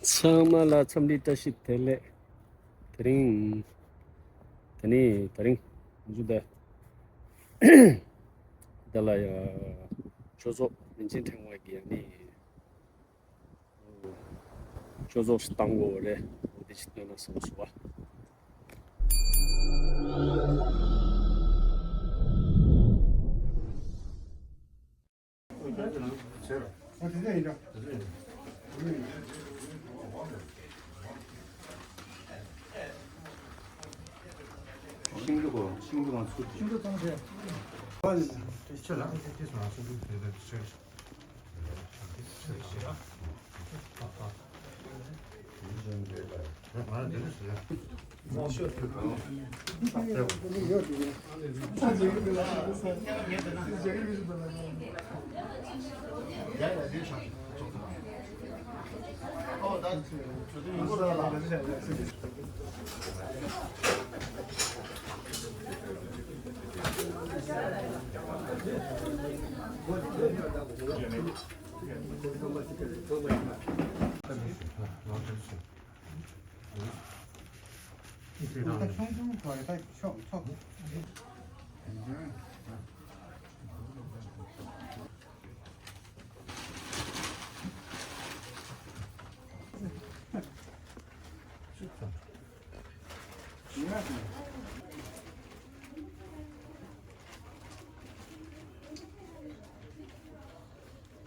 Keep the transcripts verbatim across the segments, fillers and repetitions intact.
ཚང་མ་ལ་འཚམས་འདྲི་བཀྲ་ཤིས་བདེ་ལེགས། དེ་རིང་། དེ་ནས་དེ་རིང་། འཇུ་དེ། དེ་ལ་ཡ། ཆོས་ཚོགས་རིན་ཆེན་ཕྲེང་བ་གི་ཡ་ནི། ཆོས་ཚོགས་སུ་བཏང་དགོས་པ་རེད། འོ་དེ་ཅིག་སྟོན་ན་བསམ་སོང་བ། ཤིང་འབྲུ་གོ་ཤིང་འབྲུ་གང་ཚུད་དེ། ཤིང་འབྲུ་གཙང་རེད། ཆེ་ལ་དེ་སོང་ཤིང་འབྲུ་དེ་དེ་ཆེ།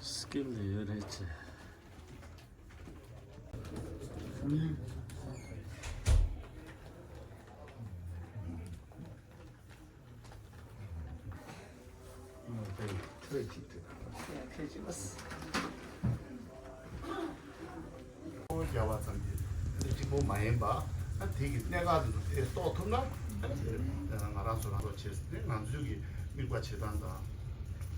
སྐྱིད་ལ་ཡོད་རེད་ཅེ། རྒྱལ་བ་ཙམ་གྱིས་འདི་གཅིག་པོ་མ་ཡིན་པ། ཨ་དེ་གི་གནད་འགག་དེ་ཚོ་དེ་རྟོགས་ཐུབ་ན། ཨ་ང་རང་ཚོ་རང་རྟོགས་བྱས་ཏེ་ང་ཚོའི་གི་དམིགས་པ་བྱེད་སྟངས་དང་།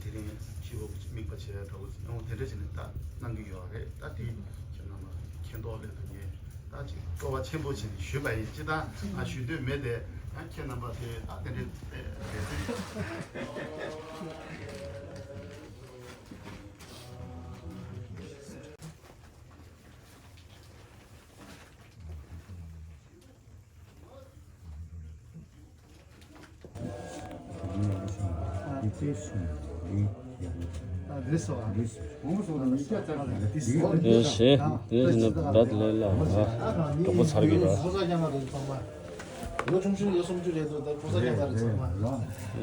དེ་རིང་ཤི་བོ་དམིགས་པ་བྱེད་ཡ་འདྲ་བོ་ཡང་དེ་འདྲ་བྱས་ནས་ད་གནང་གི་ཡོད་རེད། ད་དེ་ཁྱེད་རྣམ་པ་མཁྱེན་རྟོགས་སླད་དུ་ངས་ད་ཅིག་སྤྲོ་བ་ཆེན་པོ་བྱས་ནས་ཞུས་པ་ཡིན། ཅི་ད་ང་ཞུ་འདོད་མེད་དེ། ཡང་ཁྱེད་རྣམ་པ་དེ་ད་དེ་འདྲའི་དེ་རེད་ཟེར། ཡེ་ཤེས་དེ་ནི་བརྡ་ལས་ལ་ར་གྲོགས་པོ་ཚར་གི་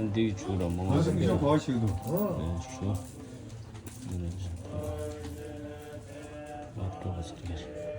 ར། འདི་ཆུ་ར་མང་ང་ཟིག་གི་ར། ཆུ་ཨ་གྲོགས་པོ་ཚར་གི་ར།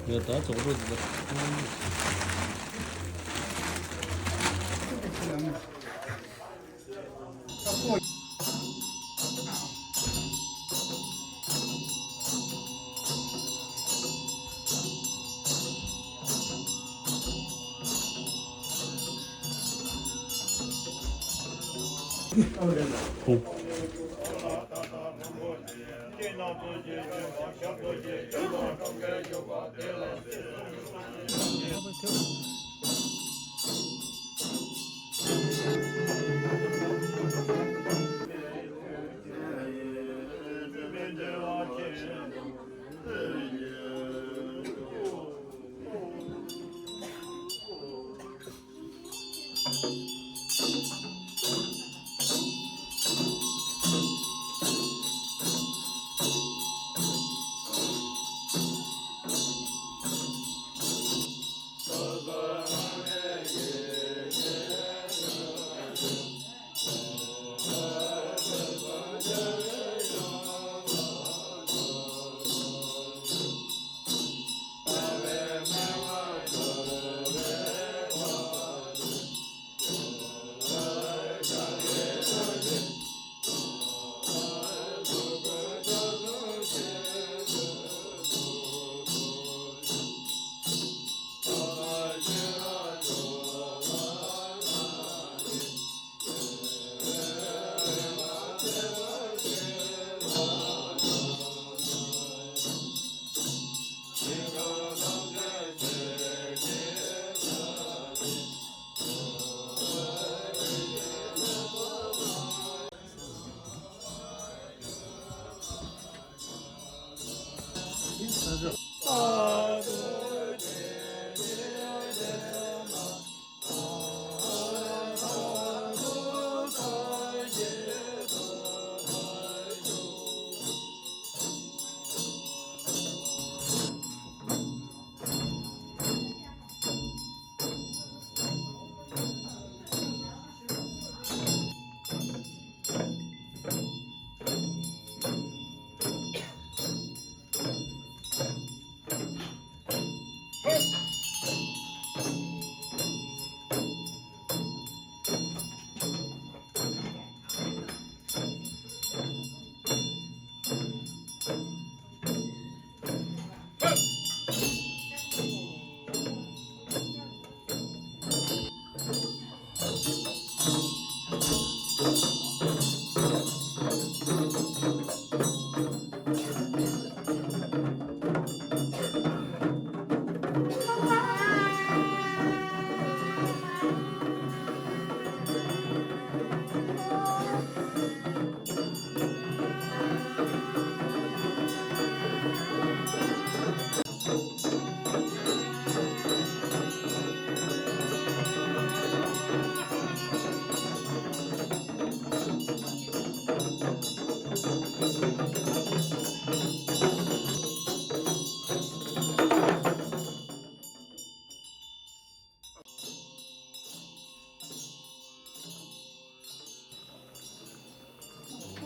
ཡ་ད་རྫོགས་རོགས་ཟེར།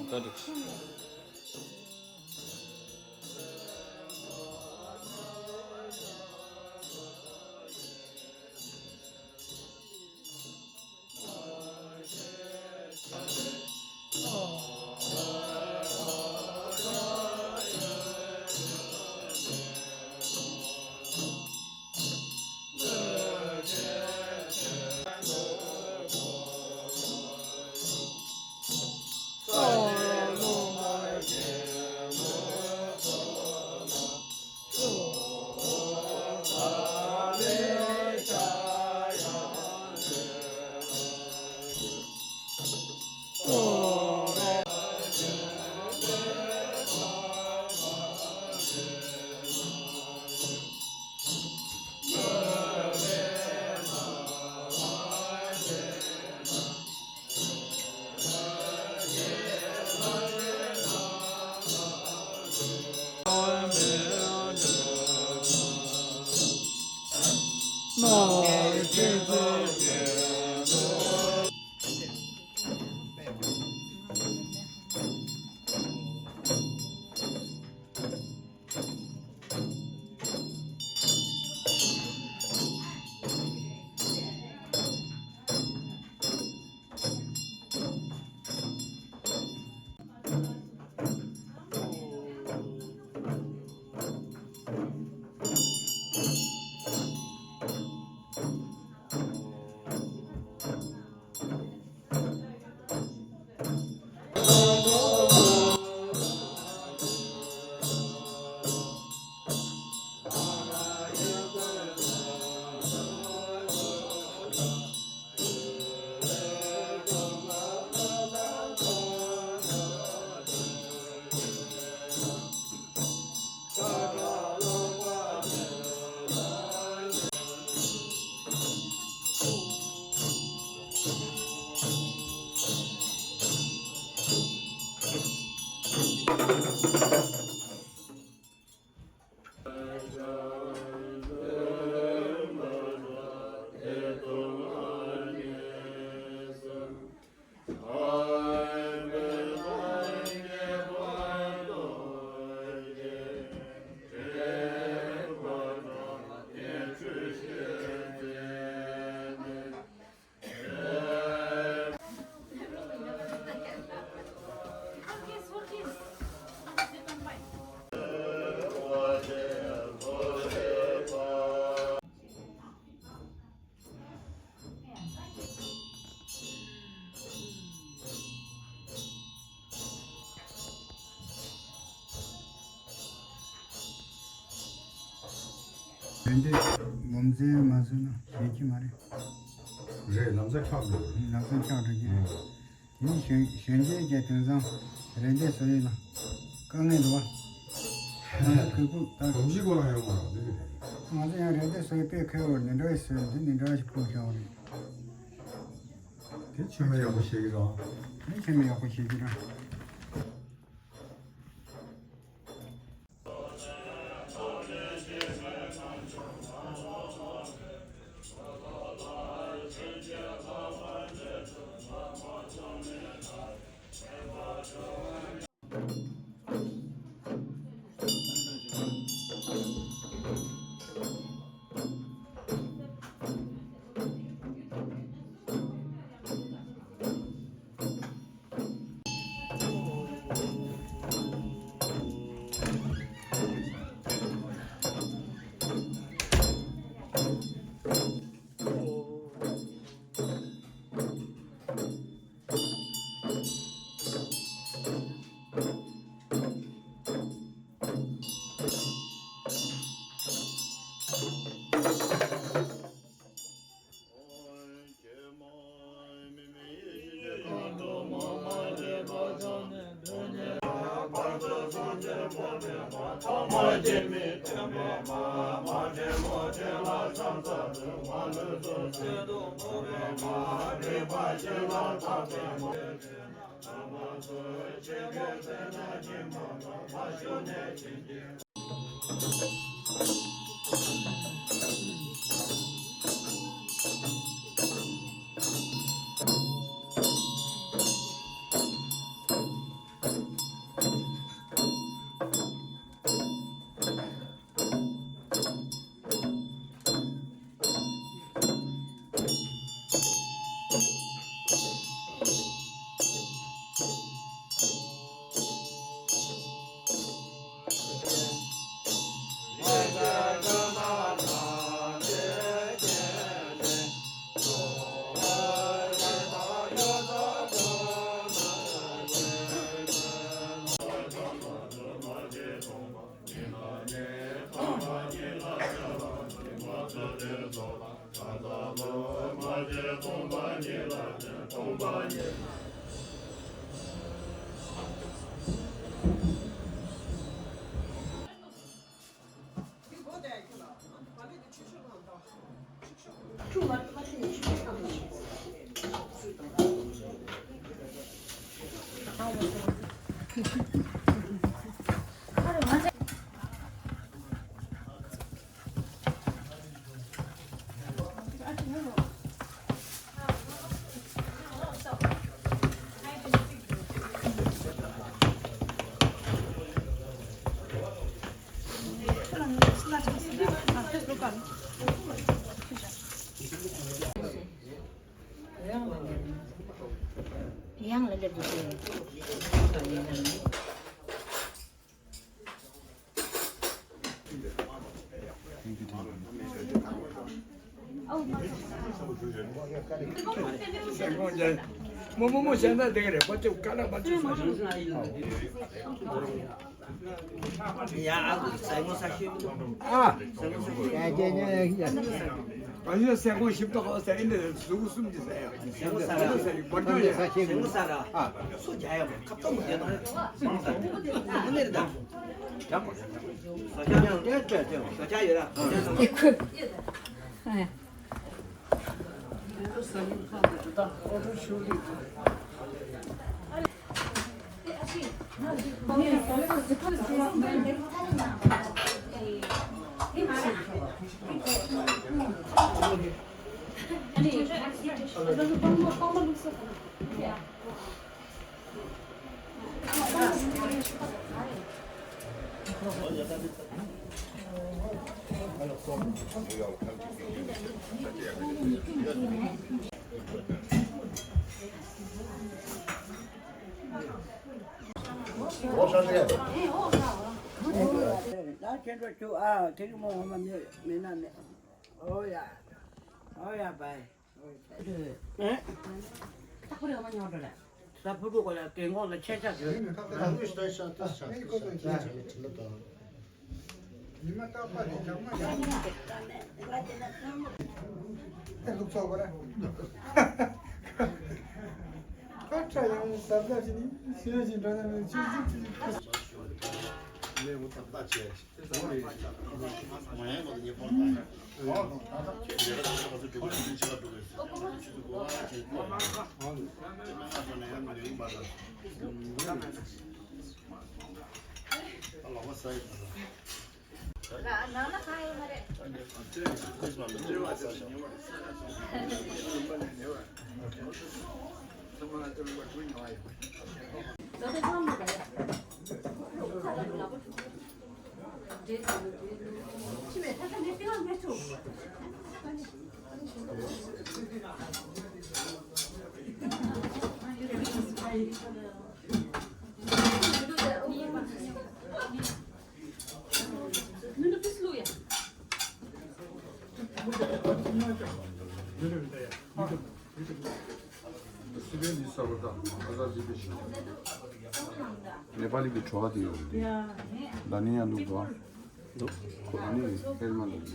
ད་འགྲིག་དེ་འདྲའི་ངོམ་ཚན་མ་བཟོས་ན་ཞེད་ཀྱི་མ་རེད། རེད། ལམ་སང་འཁྱག་འགྲོ། ལམ་སང་འཁྱག་འགྲོ་གི་རེད། དེ་ནི་གཞོན་གཞོན་སྐྱེས་ཀྱི་དེང་སང་རེ་འདོད་བཟོ་ཡས་ལ་དཀའ་ངལ་འདུག་བ། ང་ཚོ་གོས་ཕུབ་ད། གོམས་གཤིས་སྐོར་ལ་ཡོང་མ་རེད། འདི་གི་རེད། ང་ཚོ་ཡང་རེ་འདོད་བཟོ་ཡས་དཔེ་ཁེལ་བར་འདི་འདྲ་བ་ཞིག་བཟོས། འདི་འདི་འདྲ་བ་ཞིག་ཕུབ་བཞག་པ་རེད། དེ་ཆོས་མེད་ཡག་པོ་བྱེད་ཀྱི་རེད། དེ་ཆོས་མེད་ཡག་པོ་བྱེད་ཀྱི་རེད། ཡང་ལ་སླེབས་འདུག་ཟས་སྐོམ་རྒྱག་མོ་མོ་མོ་གཞན་དག་དེ་ག་རེད། པ་ཅོ་ཀ་ལ་པ་ཅོ་ས་ཞིག་ཡ་ཨ་ཁུ་ཟས་སྐོམ་ས་ཞིག་ཨ། ཟས་སྐོམ་ས་ཞིག་ཡ་ཀྱེ་ཉེ་ཡ། ཨ་ཡོད་ཟས་སྐོམ་ཞིབ་ཏོག་ཟས་ཨིན་དེ་ཟུག་གསུམ་གྱི་ཟས་ཡ། ཟས་སྐོམ་ས་ར། ཟས་སྐོམ་ས་ར། ཨ། སུ་རྒྱ་ཡ་མོ་ཁ་ཏོ་མོ་རྒྱ་དང་། མོ་ནེ་རེད་ད། རྒྱ་མོ། ཟོ་ཆ་ཡོད་ར། ཟོ་ཆ་ཡོད་ར། ད་ཁྱེད་ཚོ་ཁྱོད་ཨ་དེ་རིང་མོ་ངོ་མ་མེད་མེད་ན་མེད། ཨོ་ཡ། ཨོ་ཡ་བའི། ཨེ། ད་ཁོ་རེ་ངོ་མ་ཉོ་འགྲོ་ར། ད་ཕུ་གུ་གོ་ལ་རྒན་གོག་ལ་ཆད་ཆ་བྱོས། ཉི་མ་རྟག་པར་རེ་ཆགས་མ་ཡ། ལུག་ཚོགས་པ་ར། ཁ་ཁྲ་ཡང་ཟབ་ཟབ་ཅིག་ནི་ཤེས་བཞིན་འགྲོ་ན་མི་ཆུ་ཟིག་ཅིག་ལས་འུ་ཐག་ཐག་བྱས། ནེ་པ་ལི་གི་བྲོ་བ་དེ་ཡོད་རེད། ད་ནི་ཡང་འདུག་གོ། འདུག་ཁོ་ནི་ཧེར་མ་འདུག་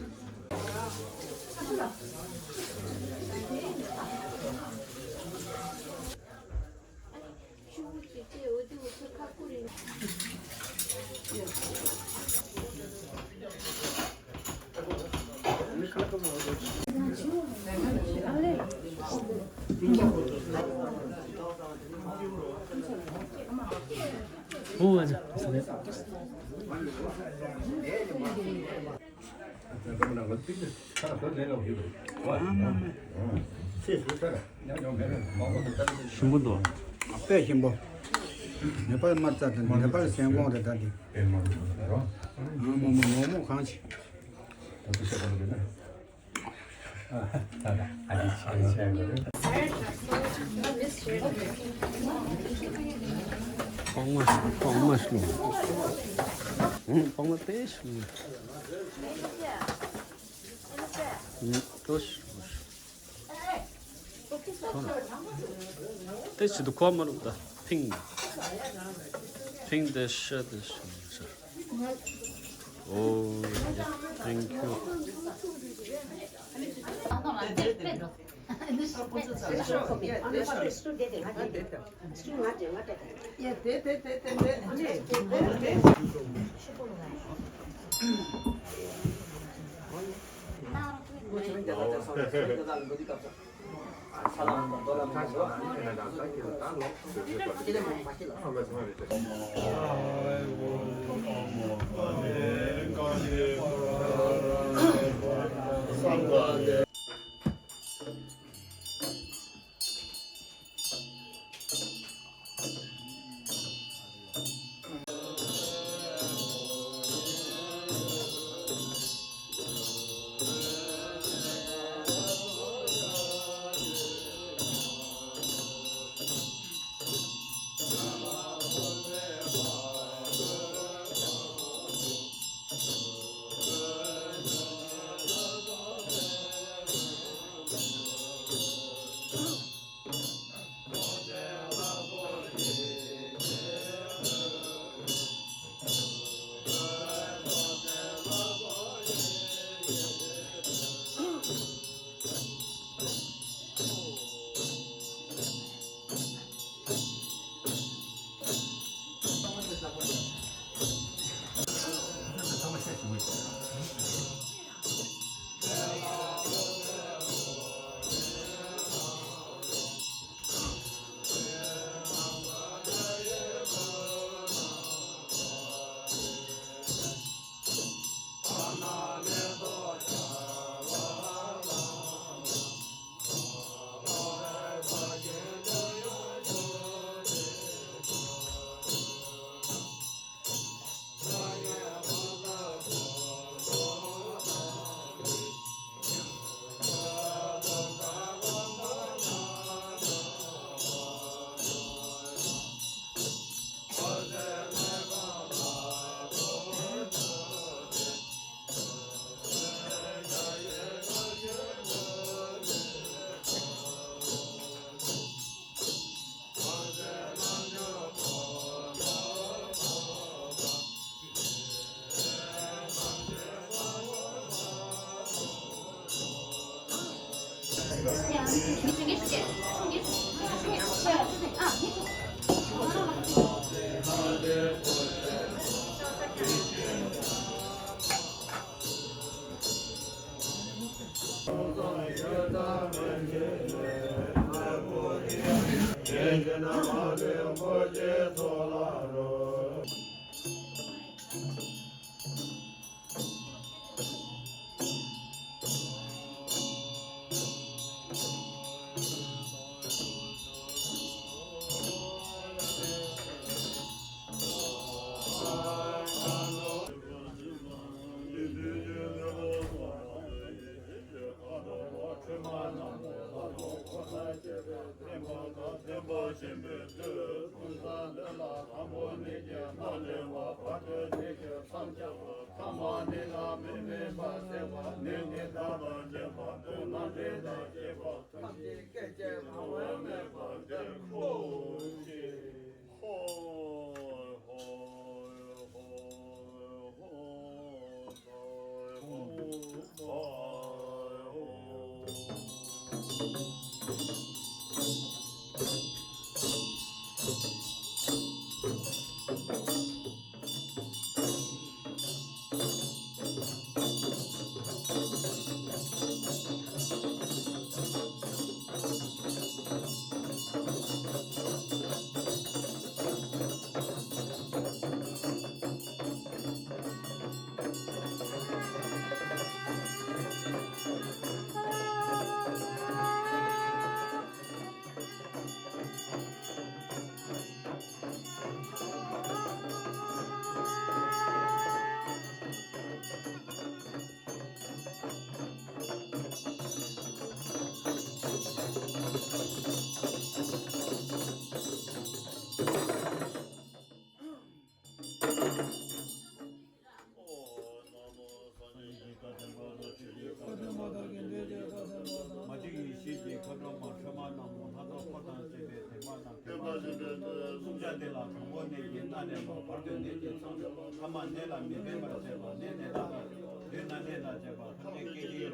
ཞིམ་པོ་འདུག་དཔེ་ཞིམ་པོ། ནེ་པཱལ་དམར་རྩྭ་དང་ནེ་པཱལ་སེང་གོང་རེད་ད་འདི། མོག་མོག་མོག་མོག་གང་ཞིག་པང་མ་པང་མ་ཞིག་ཨང་། པང་མ་དེ་ཞིག་ཨང་། ཏོ་ཞིག་དེ་ཞིག་ཏུ་ཁོ་མ་རུ་ད་ཕིང་། ཕིང་དེ་ཤ་དེ་ཞིག་ཨོ། Thank you. མ་བཅོས་ཡེ་ཤེས་ཀྱི་མཁའ་འགྲོ་མ་ཁྲོས་མ་རྣམས་ལྷ་ཚོགས་འཁོར་དང་བཅས་པའི་དེ་མ་རྣམས་ཐེག་པ་ཆེན་པོའི་གསུམ་ཆ་དེ་ལ་དང་པོ་ནད་ཀྱིས་མནར་ནས་མ་བར་དོའི་ནད་ཀྱིས་ཚང་ཐ་མ་ནད་ལ་མི་ཕན་པར་བྱེད་པ་ནད་ནད་ལ་དང་དུས་ན་ནད་དང་བཅས་པ་ཐམས་ཅད་སྐད་ཅིག་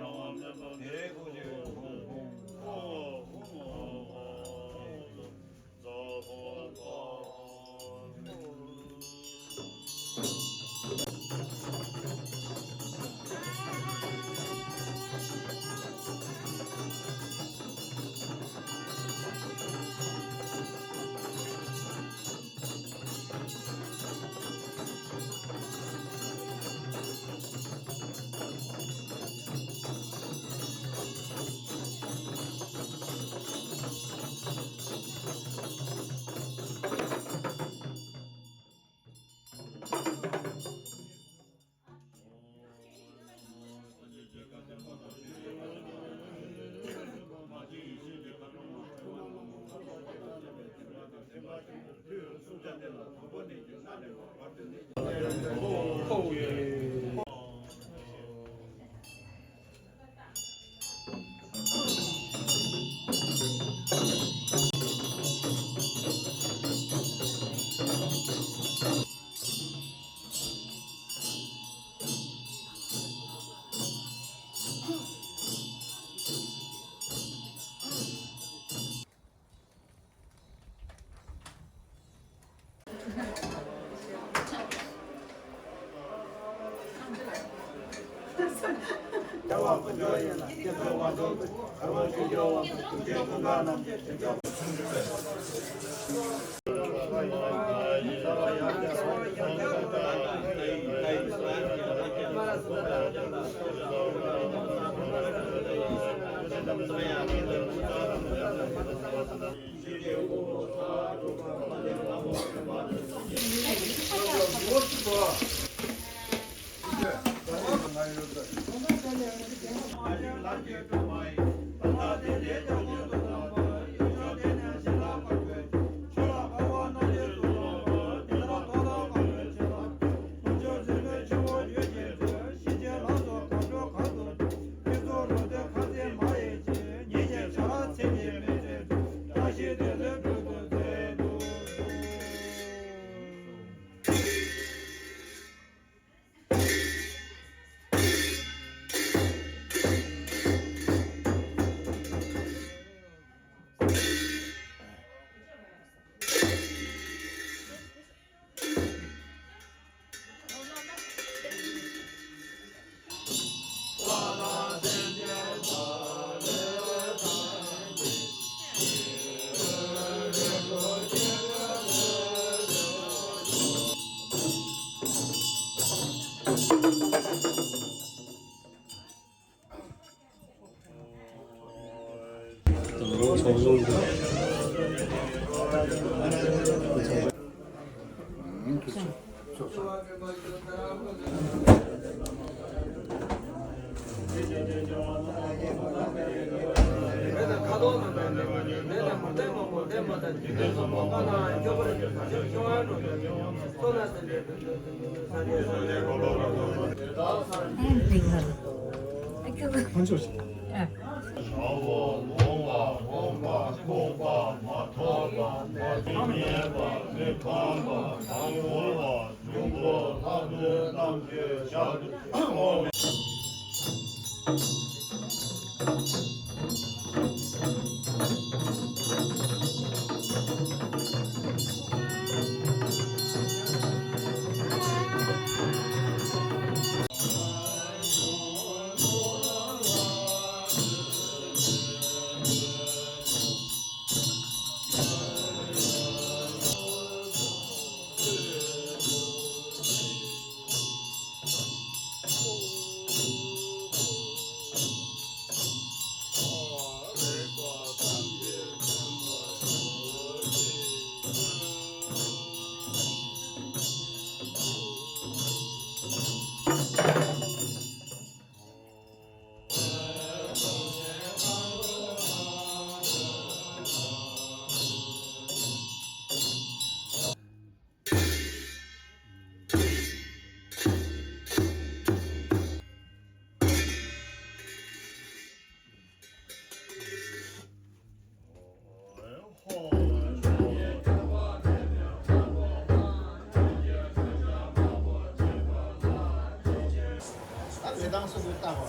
རང་དབང་དེ་རེ་ཁུག་ཅིག་ཧོ་ཧོ།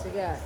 ཟེར་ག་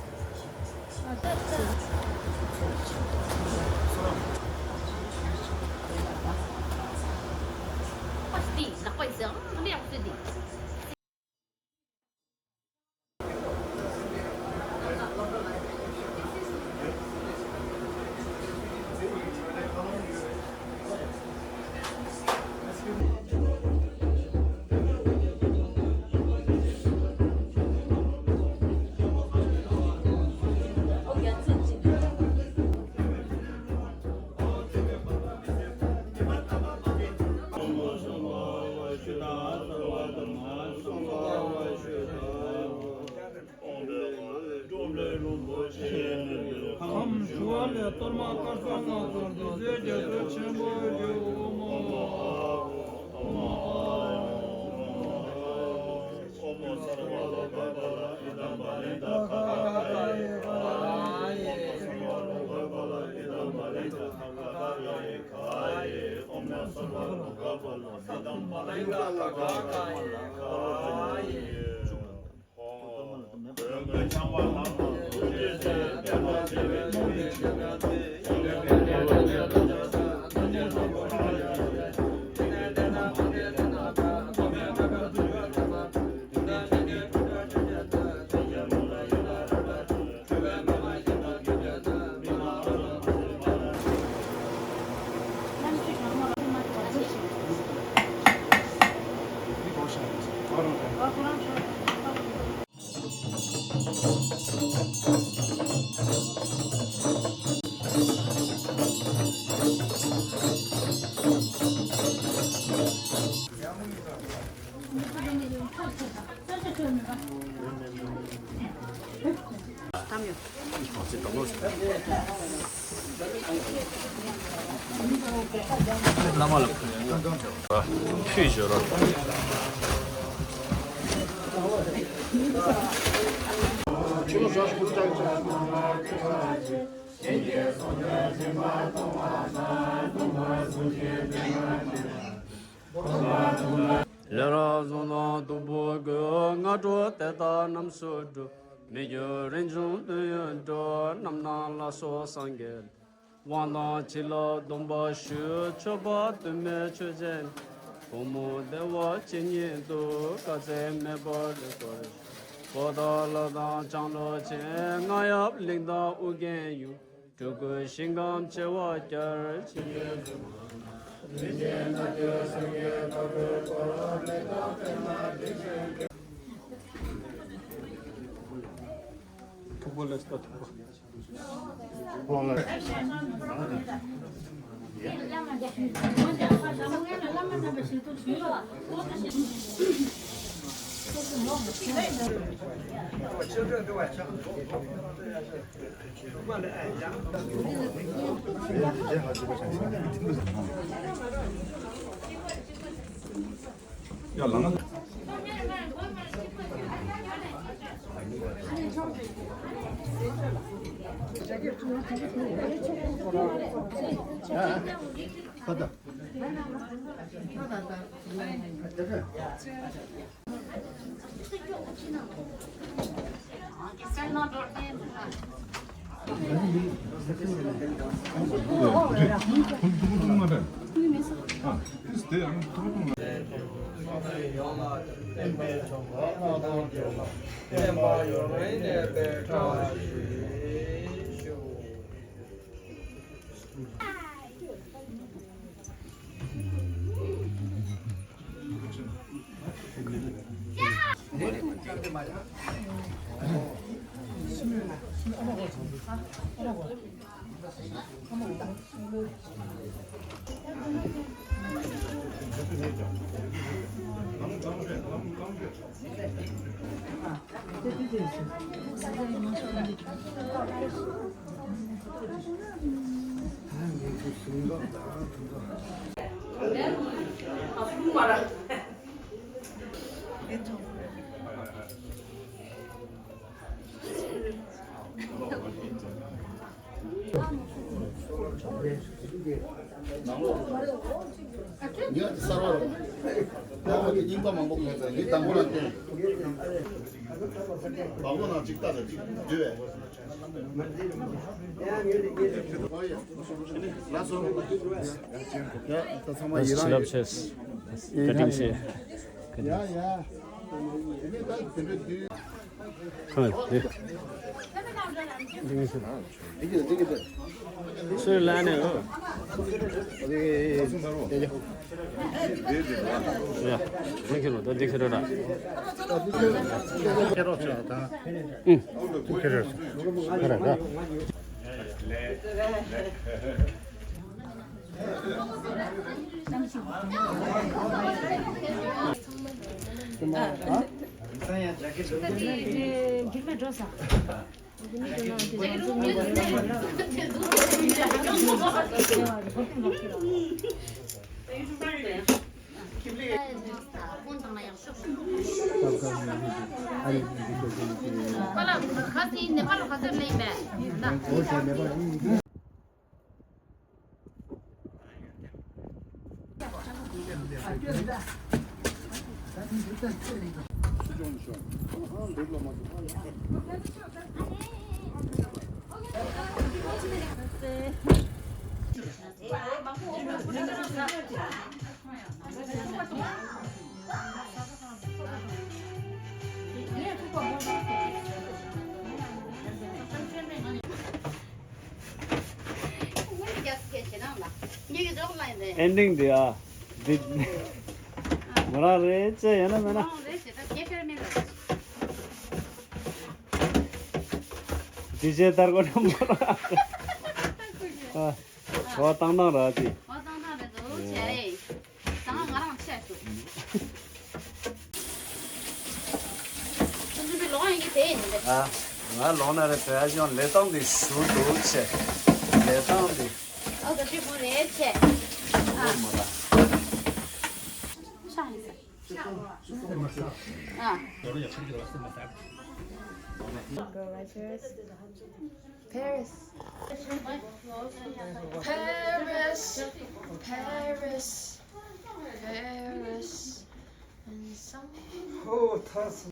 ཁམས་ཞུ་བ་ལས་གཏོར་མ་དཀར་གསུམ་ལྔ་དང་བདུད་རྩིའི་རྒྱ་མཚོ་ཆེན་པོ་རྒྱུ། ཨོ་མ། བླ་མ་ལ་ཕུལ་ཞོར། ལས་རབ་བཟང་དང་སྟུག་པོ་ཀུན། སྔ་དྲོ་དེ་དག་རྣམས་སུ་འགྲུབ། མི་འགྱུར་རིན་འབྱུང་དོན་ཡོད་འགྲུབ། རྣམ་སྣང་ལ་སོགས་སངས་རྒྱས། དབང་དང་བྱིན་རླབས་སྡོམ་པ་ཞུ། མཆོད་པ་དུ་མས་མཆོད་བྱས་ནས། ཕོ་མོ་བདེ་བ་ཇི་སྙེད་དུ། དཀའ་ཚེགས་མེད་པར་ལེགས་པར་བྱོན། གཽ་ཏ་ལ་དང་ལྕང་ལོ་ཆེ། རྔ་ཡབ་གླིང་དང་ཨུ་རྒྱན་ཡུལ། སྤྲུལ་སྐུའི་ཞིང་ཁམས་བྱེ་བ་བརྒྱར། ཇི་སྙེད་ཐུབ་པ་ལས་ད་ཐུབ་པ། ནང་ལོགས་ཉི་མ་དེ་གསར་བ་རེད། ད་ང་གི་རྙིང་པ་མང་པོ་གོན་ཚར། ངས་དང་པོ་ལ་བསྟན། དང་པོ་ནང་གཅིག་ལྟ་ལ་གཅིག་འདུས་པས། ལགས་སོ། ཡ་ད་ཚང་མ་ཡི་རང་ཡོད། བྱས། བཀའ་དྲིན་ཆེ། བཀའ་དྲིན་ཆེ། ཡ་ཡ། ཨ་དེ། སུའི་ལ་ནས་ཨོ། ཡ། འདི་ཁྱེར་རོ། ད་འདི་ཁྱེར་རོ་ད། ཁྱེར་རོ་ཆ་ད། ཨུ། ཁྱེར་རོ། ཁ་ར་ད། ཨེན་ཌིང་འདི་ཨ། འདི་མོ་རང་རེད་ཅེས་ཡོད་ན་མེད་ན། འདི་རྗེས་ལྟར་གོ་ན་མོ་རང་ཨ། བ་བཏང་བཏང་ར་ཅི། བ་བཏང་བཏང་རེད་འདུག་བྱས། ད་ང་རང་ཆས་སུ། ཁྱོད་ཚོ་ལོག་ཡིན་གྱི་དེ་ཡིན་པས། ཨ། ང་ལོག་ན་རེ་བོད་ཡ་ལས་སྟངས་འདི་ཞུ་འདུག་ཆེ། ལས་སྟངས་འདི། ཨ་ད་ཅི་བུ་རེད་ཆེ། ཨ། མ་ལ། ཤ་ཡིན་ས། ཨ། Paris. Paris. Paris. Paris. And some. Oh, that's.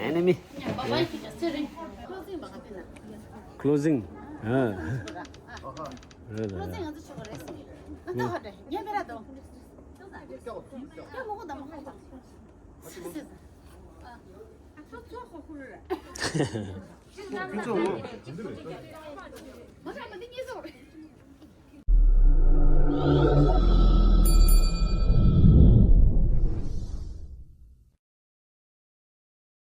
Enemy. Closing. ཨ། རེད་ད།